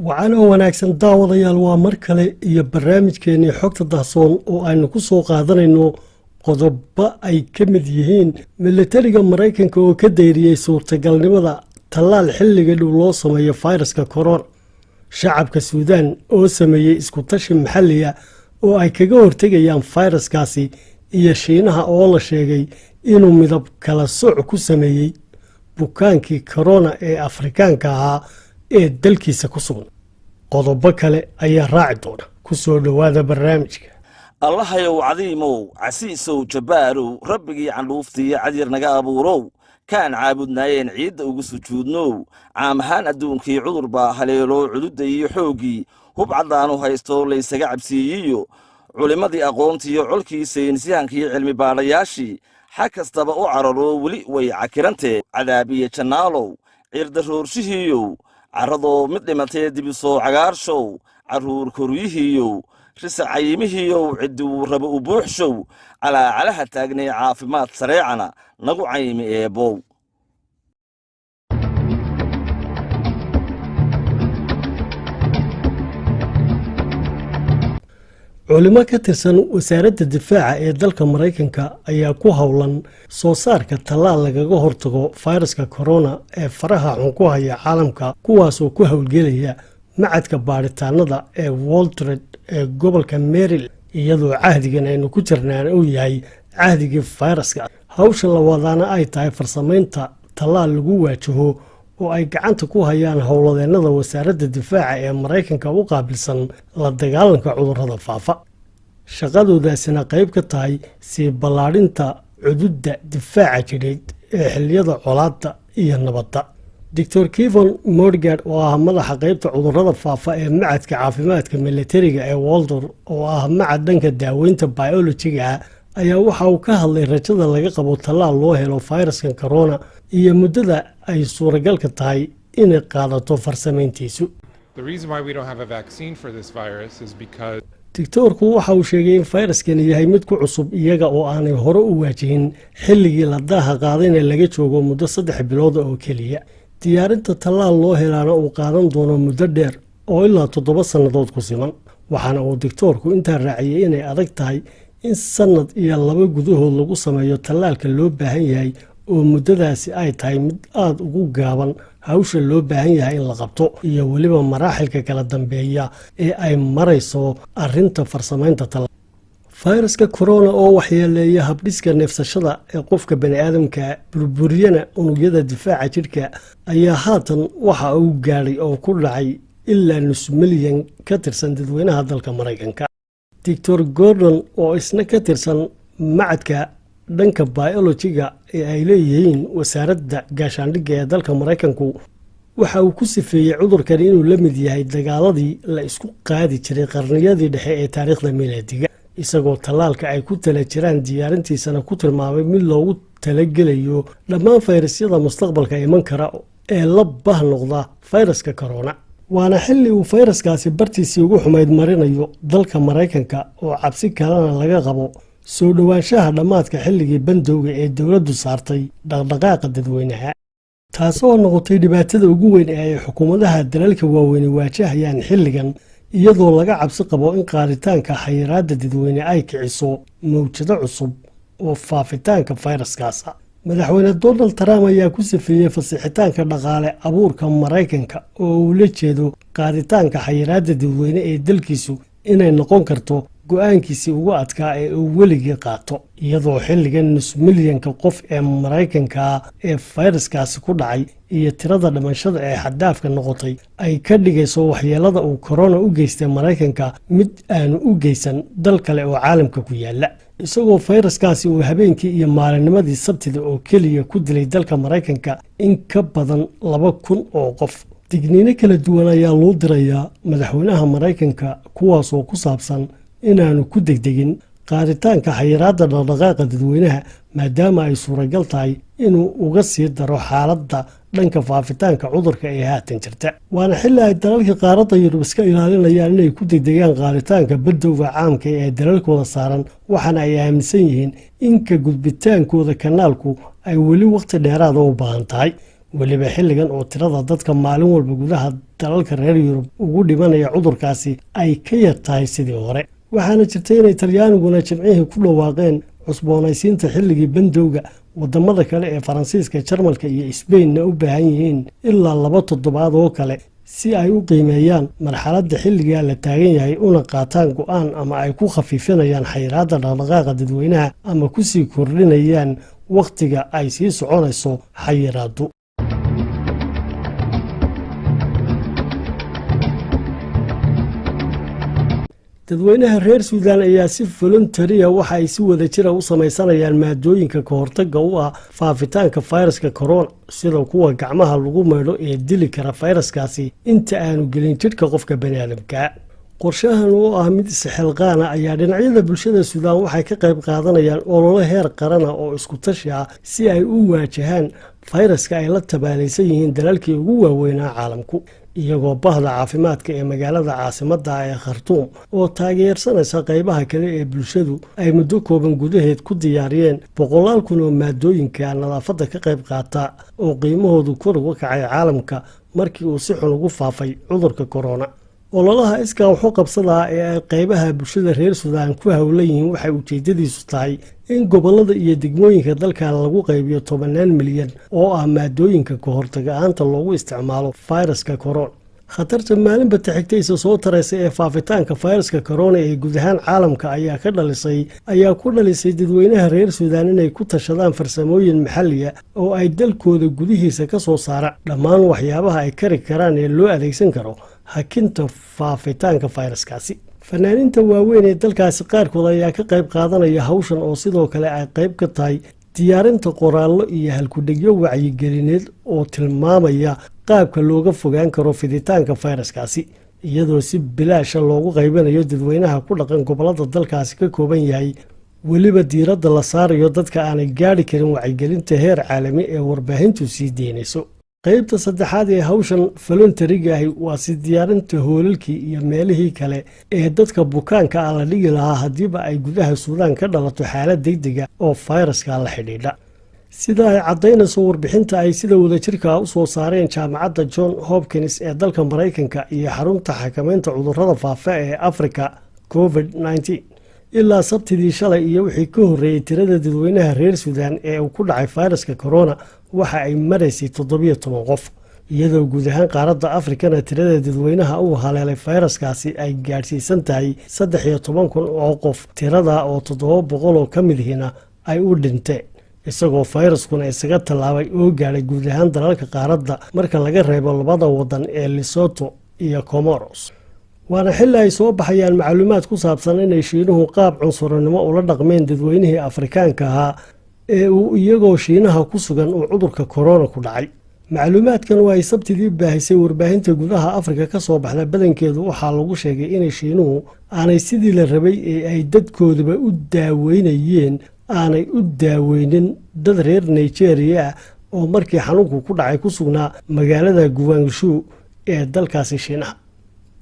Wacan oo wanaagsan, daawadayaal. Waa mar kale iyo barnaamijkeennii Xogta Dahsoon oo aynu ku soo qaadanayno qodobo ay ka mid yihiin milatariga Maraykanka oo ka dayriyey suurtagalnimada tallaal xilliga dhow loo sameeyo fayraska korona, shacabka Suudaan oo sameeyey iskutashi maxalliya oo ay kaga hortegayaan fayraskaasi, iyo Shiinaha oo la sheegay inuu midab kala sooc ku sameeyey bukaankii korona ee Afrikaanka ahaa ee dalkiisa ku sugan. Qodobo kale ayaa raaci doona. Ku soo dhowaada barnaamijka. Allahayow cadiimow, casiisow, jabbaarow, Rabbigii candhuuftiiyo cadyar naga abuurow, kaan caabudnaayeen ciidda ugu sujuudnow, caam ahaan adduunkii cudur baa haleeloo cududda iyo xooggii hub caddaanu haysto laysaga cabsiiyiyo culimmadii aqoontiiyo colkii saynisyahankiiyo cilmi baadhayaashii xag kastaba u cararoo weli way cakirantee, cadaabiye jannaalow, ciirdaroorshihiiyow, carradoo mid dhimatee dibisoo cagaarshow, carruur koryihiiyow, risacayimihiiyow, cidduu raba u buuxshow, calaacalaha taagnee caafimaad sareecana nagu caymi eebbow. Culimo ka tirsan Wasaaradda Difaaca ee dalka Maraykanka ayaa ku howlan soo saarka tallaal lagaga hortago fayraska corona ee faraha xun ku haya caalamka, kuwaasoo ku howlgelaya macadka baadhitaanada ee Walter Reed ee gobolka Maryland, iyadoo cahdigan aynu ku jirnaan uu yahay cahdigii fayraska. Hawsha la wadaana ay tahay farsamaynta tallaal lagu waajaho oo ay gacanta ku hayaan howladeennada Wasaaradda Difaaca ee Maraykanka u qaabilsan la dagaalanka cudurrada faafa, shaqadoodaasina qayb ka tahay sii ballaadhinta cududda difaaca jidheed ee xilliyada colaadda iyo nabadda. Doctor Kevin Morgad oo ah madaxa qeybta cudurrada faafa ee macadka caafimaadka militariga ee Walter, oo ah macad dhanka daaweynta biolojiga ah, ayaa waxa uu ka hadlay rajada laga qabo tallaal loo helo fayraskan corona iyo muddada ay suuragalka tahay inay qaadato farsamayntiisu. Doctoorku waxa uu sheegay in fayraskani yahay mid ku cusub iyaga oo aanay hore u waajihin, xilligii la daaha qaadayna laga joogo muddo 3 bilood oo keliya, diyaarinta tallaal loo helaana uu qaadan doono muddo dheer oo ilaa 7 sannadood ku siman. Waxaana uu doctoorku intaa raaciyey inay adag tahay in sannad iyo laba gudahood lagu sameeyo tallaalka loo baahan yahay, oo muddadaasi ay tahay mid aada ugu gaaban hawsha loo baahan yahay in la qabto iyo weliba maraaxilka kala dambeeya ee ay marayso arrinta farsamaynta tallaal. Fayraska corona oo waxyeeleeya habdhiska neefsashada ee qofka bani aadamka, burburyana unugyada difaaca jidhka, ayaa haatan waxa uu gaadhay oo ku dhacay ilaa nus milyan ka tirsan dadweynaha dalka Maraykanka. Doctor Gordon oo isna ka tirsan macadka dhanka biolojiga ee ay leeyihiin Wasaaradda Gaashaandhigga ee dalka Maraykanku waxa uu ku sifeeyey cudurkani inuu la mid yahay dagaaladii la isku qaadi jiray qarniyadii dhexe ee taariikhda milaadiga, isagoo tallaalka ay ku tala jiraan diyaarintiisana ku tilmaamay mid loogu talagelayo dhammaan fayrasyada mustaqbalka iman kara ee la bah noqda fayraska corona. Waana xilli uu fayraskaasi bartiisii ugu xumayd marinayo dalka Maraykanka, oo cabsi kalena laga qabo soo dhowaanshaha dhammaadka xilligii bandowga ee dowladdu saartay dhaqdhaqaaqa dadweynaha, taasoo noqotay dhibaatada ugu weyn ee ay xukuumadaha dalalka waaweyni waajahayaan xilligan, iyadoo laga cabsi qabo in qaaditaanka xayiraadda dadweyne ay kiciso mawjado cusub oo faafitaanka fayraskaasa. Madaxweyne Donald Trump ayaa ku safeeyey fasixitaanka dhaqaale abuurka Maraykanka, oo uu la jeedo qaaditaanka xayiraadda dadweyne ee dalkiisu, inay noqon karto go-aankiisii ugu adkaa ee uu weligii qaato, iyadoo xilligan nus milyanka qof ee Maraykanka ee fayraskaasi ku dhacay iyo tirada dhimashada ee xaddaafka noqotay ay ka dhigayso waxyeelada uu korona u geystay Maraykanka mid aanu u geysan dal kale oo caalamka ku yaala, isagoo fayraskaasi uu habeenkii iyo maalinnimadii Sabtida oo keliya ku dilay dalka Maraykanka in ka badan 2000 oo qof. Digniino kala duwan ayaa loo dirayaa madaxweynaha Maraykanka, kuwaasoo ku saabsan inaanu ku degdegin qaaditaanka xayiraadda dhaqdhaqaaqa dadweynaha, maadaama ay suuragal tahay inuu uga sii daro xaaladda dhanka faafitaanka cudurka ee haatan jirta. Waana xilli ay dalalka qaaradda Yurub iska ilaalinayaan inay ku degdegaan qaaditaanka bandowga caamka ee dalalkooda saaran, waxaana ay aaminsan yihiin in ka gudbitaankooda kanaalku ay weli waqti dheeraada u baahan tahay. Weliba xilligan oo tirada dadka maalin walba gudaha dalalka reer Yurub ugu dhimanaya cudurkaasi ay ka yar tahay sidii hore. Waxaana jirtay inay Talyaaniguna Jimcihii ku dhawaaqeen cusboonaysiinta xilligii bandowga. Wadamada kale ee Faransiiska, Jarmalka iyo Sbainna u baahan yihiin ilaa 2 toddobaad oo kale si ay u qiimeeyaan marxaladda xilligaa la taagan yahay, una qaataan go'aan ama ay ku khafiifinayaan xayiraadda dhaqdhaqaaqa dadweynaha ama kusii kordhinayaan wakhtiga ay sii soconayso xayiraaddu. Dadweynaha reer Suudaan ayaa si voluntary ah waxa ay si wada jira u samaysanayaan maadooyinka kahortaga u ah faafitaanka fayraska corona, sida kuwa gacmaha lagu maydho ee dili kara fayraskaasi inta aanu gelin jidhka qofka baniaadamka. Qorshahan oo ah mid isxilqaana ayaa dhinacyada bulshada Suudaan waxay ka qayb qaadanayaan ololo heer qarana oo isku tashi ah si ay u waajahaan fayraska ay la tabaalaysan yihiin dalalkii ugu waaweynaa caalamku, iyagoo bahda caafimaadka ee magaalada caasimadda ee Khartuum oo taageersanaysa qaybaha kale ee bulshadu ay muddo kooban gudaheed ku diyaariyeen boqolaal kun oo maadooyinka nadaafadda ka qayb qaata oo qiimahoodu kor uga kacay caalamka markii uu si xun ugu faafay cudurka corona. Ololaha iskaa waxu qabsadaa ee ay qaybaha bulshada reer Suudaan ku howlan yihiin waxay ujeedadiisu tahay in gobolada iyo degmooyinka dalka lagu qaybiyo tobanaan milyan oo ah maadooyinka kahortaga-aanta loogu isticmaalo fayraska corona. Khatarta maalinba taxigta isa soo taraysa ee faafitaanka fayraska corona ee guud ahaan caalamka ayaa ku dhalisay dadweynaha reer Suudaan inay ku tashadaan farsamooyin maxalliya oo ay dalkooda gudihiisa ka soo saaraan dhammaan waxyaabaha ay kari karaan ee loo adeegsan karo hakinta faafitaanka fayraskaasi. Fanaaniinta waaweyn ee dalkaasi qaarkood ayaa ka qayb qaadanaya hawshan, oo sidoo kale ay qayb ka tahay diyaarinta qoraallo iyo halkudhegyo wacyigelineed oo tilmaamaya qaabka looga fogaan karo fiditaanka fayraskaasi, iyadoo si bilaasha loogu qaybinayo dadweynaha ku dhaqan gobolada dalkaasi ka kooban yahay, weliba diiradda la saarayo dadka aanay gaadhi karin wacyigelinta heer caalami ee warbaahintu sii deynayso. Qeybta saddexaad ee hawshan voluntary-ga ahi waa si diyaarinta hoolalkii iyo meelihii kale ee dadka bukaanka ah la dhigi lahaa haddiiba ay gudaha Suudaan ka dhalato xaalad degdega oo fayraska la xidhiidha. Sida ay caddaynayso warbixinta ay sida wadajirka u soo saareen Jaamacadda John Hopkins ee dalka Maraykanka iyo xarunta xakameynta cudurrada faafa ee Africa, COVID-19 ilaa Sabtidii shalay iyo wixii ka horreeyey, tirada dadweynaha reer Suudaan ee uu ku dhacay fayraska corona waxa ay maraysay 17 qof, iyadoo guud ahaan qaaradda Afrikana tirada dadweynaha uu haleelay fayraskaasi ay gaadhsiisan tahay 13,000 oo qof, tirada oo 700 oo ka midihiina ay u dhinteen, isagoo fayraskuna isaga tallaabay oo gaadhay guud ahaan dalalka qaaradda marka laga reebo labada wadan ee Lesotho iyo Comoros. Waana xilli ay soo baxayaan macluumaad ku saabsan inay Shiinuhu qaab cunsurinimo ula dhaqmeen dadweynihii Afrikaanka ahaa ee uu iyagoo Shiinaha ku sugan uu cudurka korona ku dhacay. Macluumaadkan oo ay Sabtidii baahisay warbaahinta gudaha Afrika ka soo baxda badankeedu waxaa lagu sheegay inay Shiinuhu aanay sidii la rabay ee ay dadkooduba u daaweynayeen aanay u daaweynin dad reer Nigeria ah oo markii xanuunku ku dhacay ku sugnaa magaalada Guangzhou ee dalkaasi Shiinaha.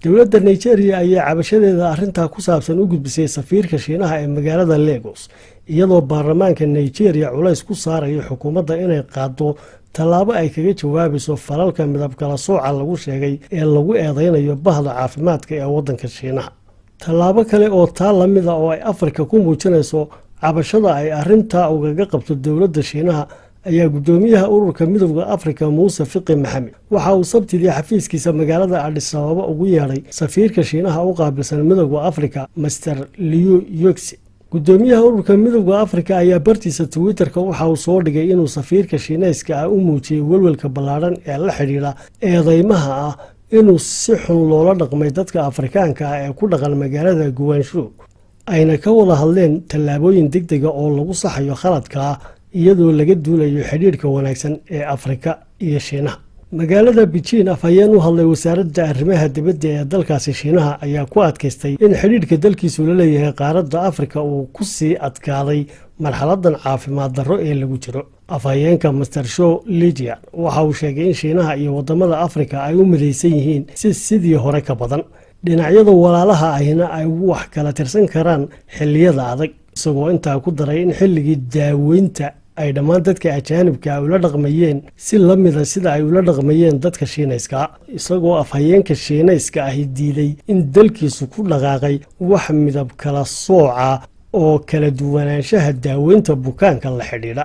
Dowladda Nigeria ayaa cabashadeeda arrintaa ku saabsan u gudbisay safiirka Shiinaha ee magaalada Lagos, iyadoo baarlamaanka Nigeria culays ku saarayo xukuumadda inay qaado tallaabo ay kaga jawaabayso falalka midab kala sooca lagu sheegay ee lagu eedeynayo bahda caafimaadka ee waddanka Shiinaha. Tallaabo kale oo taa lamida oo ay Afrika ku muujinayso cabashada ay arrintaa ugaga qabto dowladda Shiinaha ayaa guddoomiyaha Ururka Midowda Afrika, Muuse Fiqi Maxamed, waxa uu Sabtidii xafiiskiisa magaalada Adhis Ababa ugu yeedhay safiirka Shiinaha u qaabilsan Midowda Afrika, Mister Liu Yuxi. Guddoomiyaha Ururka Midowda Afrika ayaa bartiisa Twitterka waxa uu soo dhigay inuu safiirka Shiineyska ah u muujiyey welwelka ballaadhan ee la xidhiidha eedeymaha ah inuu si xun loola dhaqmay dadka Afrikaanka ah ee ku dhaqan magaalada Guangzhou, ayna ka wada hadleen tallaabooyin degdega oo lagu saxayo khaladkaa, iyadoo laga duulayo xidhiidhka wanaagsan ee Afrika iyo Shiinaha. Magaalada Beijing, afhayeen u hadlay wasaaradda arrimaha dibadda ee dalkaasi Shiinaha ayaa ku adkaystay in xidhiidhka dalkiisu la leeyahay qaaradda Afrika uu ku sii adkaaday marxaladan caafimaad darro ee lagu jiro. Afhayeenka, Mister Zhao Lijian, waxa uu sheegay in Shiinaha iyo wadamada Afrika ay u midaysan yihiin si sidii hore ka badan, dhinacyada walaalaha ahina ay wax kala tirsan karaan xilliyada adag, isagoo intaa ku daray in xilligii daaweynta Ay dhammaan dadka ajaanibka ula dhaqmayeen si la mida sida ay ula dhaqmayeen dadka Shiinayska, isagoo afhayeenka Shiinayska ahi diiday in dalkiisu ku dhaqaaqay wax midab kala sooca oo kala duwanaanshaha daaweynta bukaanka la xidhiidha.